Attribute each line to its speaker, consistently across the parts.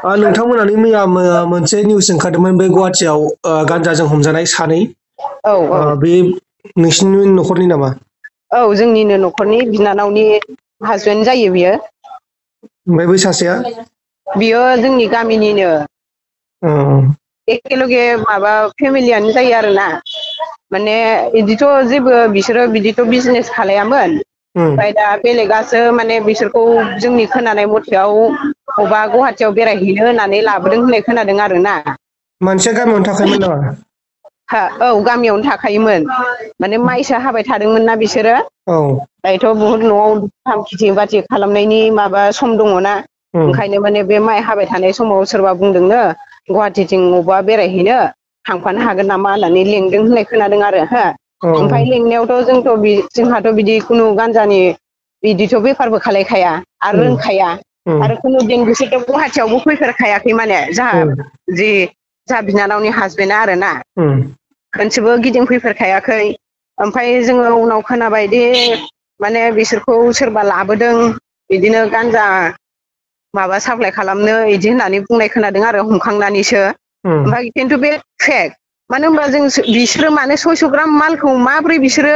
Speaker 1: नोंथांमोनानि मैया मोनसे निउस ओंखारदोंमोन बे गुवाहाटियाव गान्जाजों हमजानाय सानै
Speaker 2: औ औ
Speaker 1: बे नोंसिनि न'खरनि नामा?
Speaker 2: औ जोंनिनो न'खरनि बिनानावनि हासबेन्ड जायो बियो।
Speaker 1: ओमफ्राय बै सासेया?
Speaker 2: बियो जोंनि गामिनिनो।
Speaker 1: अ
Speaker 2: एखेेलगे माबा फेमिलियानो जायो आरोना। माने बिदिथ' जेबो बिसोरो बिदिथ' बिजनेस खालायामोन।
Speaker 1: उम
Speaker 2: ओमफ्राय दा बेलेगासो माने बिसोरखौ जोंनि खोनानाय मथेयाव अबा गुवाहाटियाव बेरायहैनो होननानै लाबोदों होननाय खोनादों आरो ना।
Speaker 1: मानसिया गामियावनो थाखायोमोन नामा?
Speaker 2: औ गामियावनो थाखायोमोन माने माइसो हाबाय थादोंमोन ना बिसोरो।
Speaker 1: औ
Speaker 2: दायोथ' बुहुद न'आव थाम खेथि बाथि खालामनायनि माबा सम दङना।
Speaker 1: उम
Speaker 2: ओंखायनो माने बे माइ हाबाय थानाय समाव सोरबा बुंदोंनो गुवाहाटिथिं बबेबा बेरायहैनो थांफानो हागोन नामा होननानै लेंदों होननाय खोनादों आरो हो।
Speaker 1: औ
Speaker 2: ओमफ्राय लेंनायावथ' जोंहाथ' बिदि खुनु गान्जानि बिदिथ' बेफारबो खालायखाया आरो
Speaker 1: उम
Speaker 2: रोंखाया
Speaker 1: उम
Speaker 2: आरो खुनु दिन बिसोरथ' गुवाहाटियावबो फैफेरखायाखै माने जोंहा
Speaker 1: उम
Speaker 2: जि जोंहा बिनानावनि हासबेन्डआ आरो ना।
Speaker 1: उम
Speaker 2: खनसेबो गिदिंफैफेरखायाखै। ओमफ्राय जोङो उनाव खोनाबायदि माने बिसोरखौ सोरबा लाबोदों बिदिनो गान्जा माबा साप्लाय खालामनो इदि होननानै बुंनाय खोनादों आरो हमखांनानैसो।
Speaker 1: उम
Speaker 2: ओमफ्राय खिन्थु बे फेक। मानो होनबा बिसोरो मानो 600 ग्राम मालखौ माबोरै बिसोरो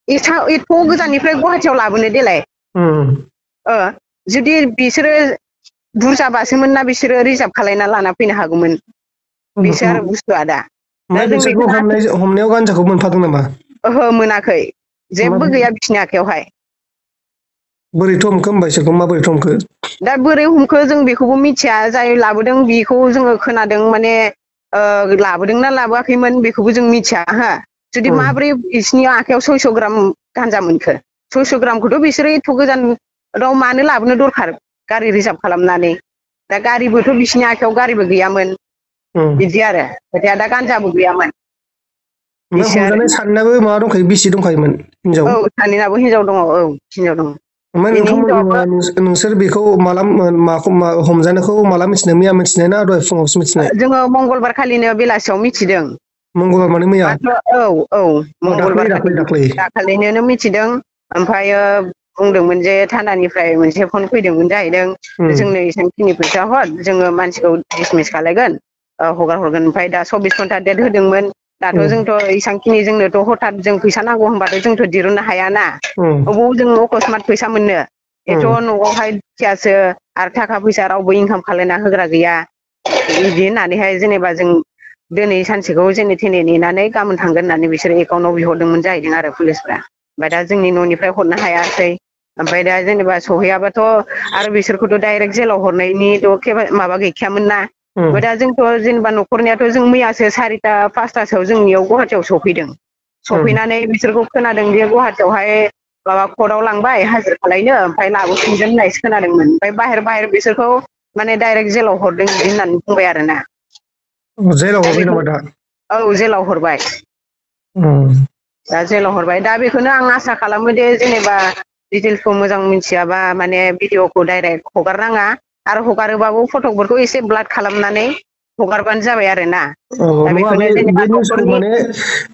Speaker 2: एथ' गोजाननिफ्राय गुवाहाटियाव लाबोनो देलाय।
Speaker 1: उम
Speaker 2: जुदि बिसोरो बुरजाबासोमोन ना बिसोरो रिजार्भ खालायना लाना फैनो हागौमोन। बेसो आरो बुस्थुआ दा। दा
Speaker 1: ओमफ्राय
Speaker 2: जों
Speaker 1: बिसोरखौ
Speaker 2: बेखौनो
Speaker 1: हमनायाव गान्जाखौ मोनफादों नामा?
Speaker 2: ओहो मोनाखै जेबो गैया बिसिनि आखायावहाय।
Speaker 1: बोरैथो हमखो होमबा इसोरखौ माबोरैथो हमखो?
Speaker 2: दा बोरै हमखो जों बेखौबो मिथिया जाय लाबोदों बेखौ जोङो खोनादों माने लाबोदोंना लाबोआखैमोन बेखौबो जों मिथिया हो। जुदि
Speaker 1: उम
Speaker 2: माबोरै बिसिनि आखायाव 600 ग्राम गान्जा मोनखो। 600 ग्रामखौथ' बिसोरो एथ' गोजान राव मानो लाबोनो दरखार गारि रिजार्भ खालामनानै। दा गारिबोथ' बिसिनि आखायाव गारिबो गैयामोन।
Speaker 1: उम
Speaker 2: बिदि आरो खोथाया दा गान्जाबो गैयामोन।
Speaker 1: ओमफ्राय
Speaker 2: बिसो आरो
Speaker 1: हमजानाय सानैनाबो माबा दंखायो बिसि दंखायोमोन हिनजाव?
Speaker 2: औ सानैनाबो हिनजाव दङ औ हिनजाव दङ।
Speaker 1: ओमफ्राय
Speaker 2: बिनि हिनजावाबो
Speaker 1: नोंसोर बेखौ हमजानायखौ माला मिथिनाय मैया मिथिनाय ना दहाय फुङावसो मिथिनाय?
Speaker 2: जोङो मंगलबार खालिनो बेलासियाव मिथिदों।
Speaker 1: मंगलबार माने मैया
Speaker 2: औ औ
Speaker 1: दाख्लै
Speaker 2: मंगलबार खालि
Speaker 1: दाख्लै दाख्लै
Speaker 2: दाखालिनो मिथिदों। ओमफ्रायो बुंदोंमोन जे थानानिफ्राय मोनसे फन फैदोंमोन जाहैदों
Speaker 1: उम
Speaker 2: जोंनो एसांखिनि फैसा हर जोङो मानसिखौ डिसमिस खालायगोन हगार हरगोन ओमफ्राय दा 24 घन्टा डेट होदोंमोन। दाथ'
Speaker 1: उम
Speaker 2: जोंथ' इसांखिनि जोंनोथ' हथात जों फैसा नांगौ होनबाथ' जोंथ' दिरुननो हायाना।
Speaker 1: उम
Speaker 2: अबाव जों अकसमात फैसा मोननो एथ'
Speaker 1: उम
Speaker 2: न'आवहाय दुखियासो आरो थाखा फैसा रावबो इनकाम खालायना होग्रा गैया। बिदि होननानैहाय जेनेबा जों दिनै सानसेखौ जेने थेने नेनानै गाबोन थांगोन होननानै बिसोरो एकाउन्टाव बिहरदोंमोन जाहैदों आरो पुलिसफ्रा। ओमफ्राय दा जोंनि न'निफ्राय हरनो हायासै। ओमफ्राय दा जेनेबा सहैयाबाथ' आरो बिसोरखौथ' डाइरेक्ट जेलाव हरनायनिथ' माबा गैखायामोन ना।
Speaker 1: उम
Speaker 2: ओमफ्राय दा जोंथ' जेनेबा न'खरनियाथ' जों मैयासो 4ता 5तासोआव जोंनियाव गुवाहाटियाव सफैदों।
Speaker 1: उम
Speaker 2: सफैनानै बिसोरखौ खोनादों बे गुवाहाटियावहाय माबा कर्टआव लांबाय हाजिर खालायनो ओमफ्राय लाबोफिनगोन होननायसो खोनादोंमोन ओमफ्राय बाहेर बिसोरखौ माने डाइरेक्ट जेलाव हरदों बिदि होननानै बुंबाय आरोना।
Speaker 1: जेलाव
Speaker 2: दा
Speaker 1: हरबाय
Speaker 2: बेखौ
Speaker 1: नामा दा?
Speaker 2: औ जेलाव हरबाय।
Speaker 1: उम
Speaker 2: दा जेलाव हरबाय दा बेखौनो आं आसा खालामो दे जेनेबा डिटेल्सखौ मोजां मिथियाबा माने भिडिअखौ डाइरेक्ट हगारनाङा आरो हगारोबाबो फटकफोरखौ एसे ब्लाड खालामनानै हगारबानो जाबाय आरो ना।
Speaker 1: औ नङा बे निउसखौ माने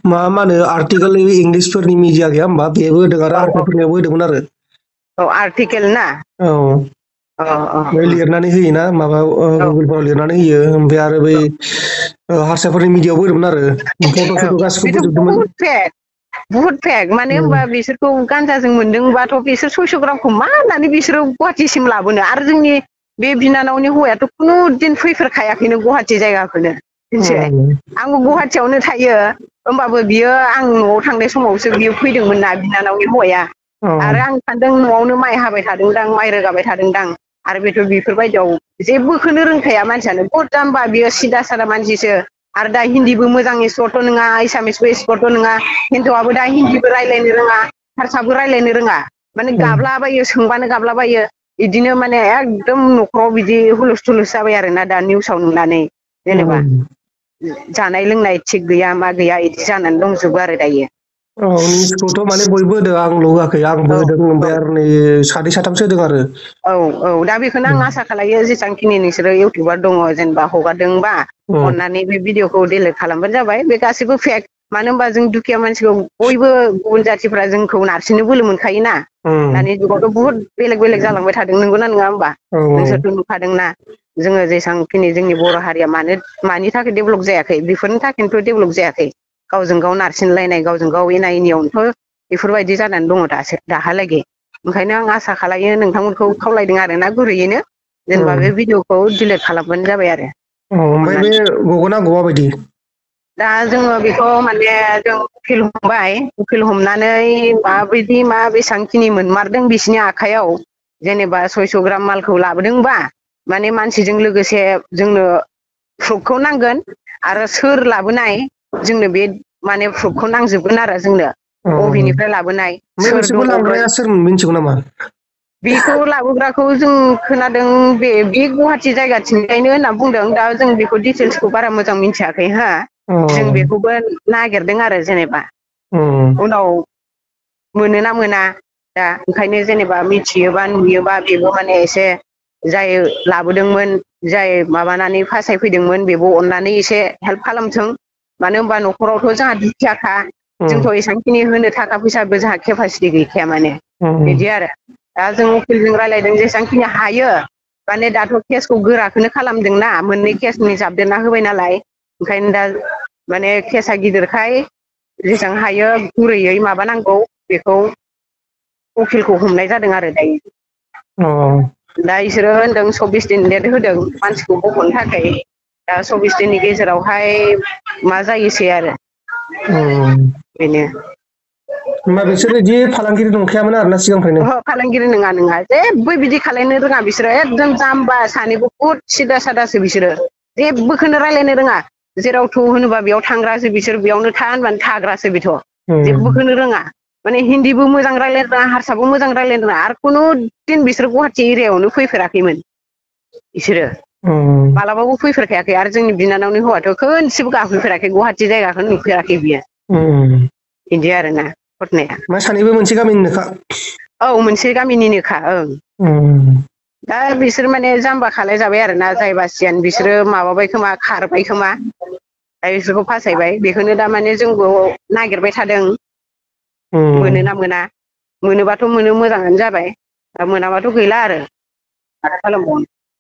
Speaker 1: मा होनो आर्टिकेल इंलिसफोरनि मिडिया गैया होमबा बेबो होदों आरो
Speaker 2: औ
Speaker 1: आर्गुफोरनियाबो होदोंमोन आरो।
Speaker 2: औ आर्टिकेल ना
Speaker 1: औ
Speaker 2: अ अ
Speaker 1: बे लिरनानै होयोना माबा
Speaker 2: औ
Speaker 1: गुगोलफोराव लिरनानै होयो ओमफ्राय आरो बै हारसाफोरनि मिडियाआवबो होदोंमोन आरो फट'
Speaker 2: औ
Speaker 1: सथ' गासिखौबो
Speaker 2: बेथ'
Speaker 1: फोजोबदोंमोन
Speaker 2: बहुद फेक बुहुद फेक मानो
Speaker 1: उम
Speaker 2: होनबा बिसोरखौ गान्जाजों मोनदोंबाथ' बिसोर 600 ग्रामखौ मा होननानै बिसोरो गुवाहाटिसिम लाबोनो आरो जोंनि बे बिनानावनि हौवायाथ' खुनु दिन फैफेरखायाखैनो गुवाहाटि जायगाखौनो मिथिबाय
Speaker 1: उम
Speaker 2: आंबो गुवाहाटियावनो थायो होमबाबो बियो आं न'आव थांनाय समावसो बियो फैदोंमोन ना बिनानावनि हौवाया
Speaker 1: औ
Speaker 2: आरो आं सानदों न'आवनो माइ हाबाय थादोंदां माइ रोगाबाय थादोंदां आरो बेथ' बेफोरबायदियाव जेबोखौनो रोंखाया मानसियानो बहुद जाम्बा बियो सिदा सादा मानसिसो आरो दा हिन्दीबो मोजां स्पलथ' नङा एसामिसबो स्पलथ' नङा हिन्जावाबो दा हिन्दीबो रायज्लायनो रोङा हारसाबो रायज्लायनो रोङा माने
Speaker 1: उम
Speaker 2: गाबलाबायो सोंबानो गाबलाबायो बिदिनो माने एकदम न'खराव बिदि हुलुस थुलुस जाबाय आरोना दा निउसाव नुनानै जेनेबा
Speaker 1: उम
Speaker 2: जानाय लोंनाय थिग गैया मा गैया बिदि जानानै दंजोबो आरो दायो।
Speaker 1: औ निउसखौथ' माने बयबो होदों आंल' होआखै आंबो
Speaker 2: औ
Speaker 1: होदों
Speaker 2: औ
Speaker 1: ओमफ्राय आरो नै सानै साथामसो होदों आरो
Speaker 2: औ औ दा बेखौनो आं आसा खालायो जेसेबांखिनि नोंसोरो इउटुबार दङ जेनेबा हगारदोंबा
Speaker 1: उम
Speaker 2: अननानै बे भिडिअखौ डिलिट खालामबानो जाबाय बे गासैबो फेक मानो होनबा जों दुखिया मानसिखौ बयबो गुबुन जाथिफ्रा जोंखौ नारसिननो बोलो मोनखायोना
Speaker 1: उम
Speaker 2: दानि जुगावथ' बुहुद बेलेग बेलेग जालांबाय थादों नंगौना नङा होमबा
Speaker 1: औ
Speaker 2: नोंसोरथ' नुखादोंना जोङो जेसांखिनि जोंनि बर' हारिया मानि थाखाय डेभेलप जायाखै बेफोरनि थाखायनोथ' डेभेलप जायाखै गावजों गाव नारसिनलायनाय गावजों गाव एना एनियावनोथ' बेफोरबायदि जानानै दङ दाहालागै ओंखायनो आं आसा खालायो नोंथांमोनखौ खावलायदों आरोना गुरैयैनो जेनेबा बे भिडिअखौ डिलिट खालामबानो जाबाय आरो
Speaker 1: ओमफ्राय बे
Speaker 2: अननानै
Speaker 1: गगोना गवा बायदि
Speaker 2: दा जोङो बेखौ माने जों उखिल हमबाय उखिल हमनानै माबायदि मा बेसेबांखिनि मोनमारदों बिसिनि आखाइयाव जेनेबा 600 ग्राम मालखौ लाबोदोंबा माने मानसिजों लोगोसे जोंनो प्रुफखौ नांगोन आरो सोर लाबोनाय जोंनो बे माने प्रुफखौ नांजोबगोन आरो जोंनो बबेनिफ्राय लाबोनाय
Speaker 1: ओमफ्राय
Speaker 2: सोर
Speaker 1: बिसोरखौ
Speaker 2: दङमोन
Speaker 1: लांग्राया सोर मिथिगौ नामा?
Speaker 2: बेखौ लाबोग्राखौ जों खोनादों बे गुवाहाटि जायगाथिंजायनो होनना बुंदों दा जों बेखौ डिटेल्सखौ बारा मोजां मिथियाखै हा
Speaker 1: अ
Speaker 2: जों बेखौबो नागिरदों आरो जेनेबा उनाव मोनोना मोना दा ओंखायनो जेनेबा मिथियोबा नुयोबा बेबो माने एसे जाय लाबोदोंमोन जाय माबानानै फासायफैदोंमोन बेबो अननानै एसे हेल्प खालामथों मानो होनबा न'खरावथ' जोंहा दुखियाखा जोंथ' एसेबांखिनि होनो थाखा फैसाबो जोंहा केपासिटि गैखाया माने बिदि आरो दा जों उखिलजों रायज्लायदों जेसेबांखिनि हायो माने दाथ' केसखौ गोराखौनो खालामदोंना मोननै केसनि जाबदेरना होबाय नालाय ओंखायनो दा माने केसा गिदिरखाय जेसेबां हायो गुरैयै माबानांगौ बेखौ उखिलखौ हमनाय जादों आरो दायो
Speaker 1: अ
Speaker 2: दा बिसोरो होनदों 24 दिन लेट होदों मानसिखौ बख'नो थाखाय दा 24 दिननि गेजेरावहाय मा जायोसै आरो बेनो
Speaker 1: होमबा बिसोर बिदि फालांगिरि नंखायामोन आरोना सिगांनिफ्रायनो
Speaker 2: ओहो फालांगिरि नङा जेबो बिदि खालायनो रोङा बिसोरो एकदम जाम्बा सानैबो बुहुद सिदा सादासो बिसोरो जेबोखौनो रायलायनो रोङा जेराव थौ होनोबा बेयाव थांग्रासो बिसोर बेयावनो था होनबानो थाग्रासो बेथ' जेबोखौनो रोङा माने हिन्दीबो मोजां रायज्लायनो रोङा हारसाबो मोजां रायज्लायनो रोङा आरो खुनु दिन बिसोर गुवाहाटि एरियायावनो फैफेराखैमोन बिसोरो मालाबाबो फैफेरखायाखै आरो जोंनि बिनानावनि हौवाथ' खनसेबो गाफैफेराखै गुवाहाटि जायगाखौनो नुफेराखै बियो बिदि आरोना घटनाया
Speaker 1: मा सानैबो मोनसे गामिनिनोखा
Speaker 2: औ मोनसे गामिनिनोखा ओं दा बिसोर माने जाम्बा खालाय जाबाय आरोना जाय बासियानो बिसोरो माबाबाय खोमा खारबाय खोमा दा बिसोरखौ फासायबाय बेखौनो दा माने जोंबो नागिरबाय थादों मोनोना मोना मोनोबाथ' मोनो मोजाङानो जाबाय दा मोनाबाथ' गैला आरो माथो खालामबावनो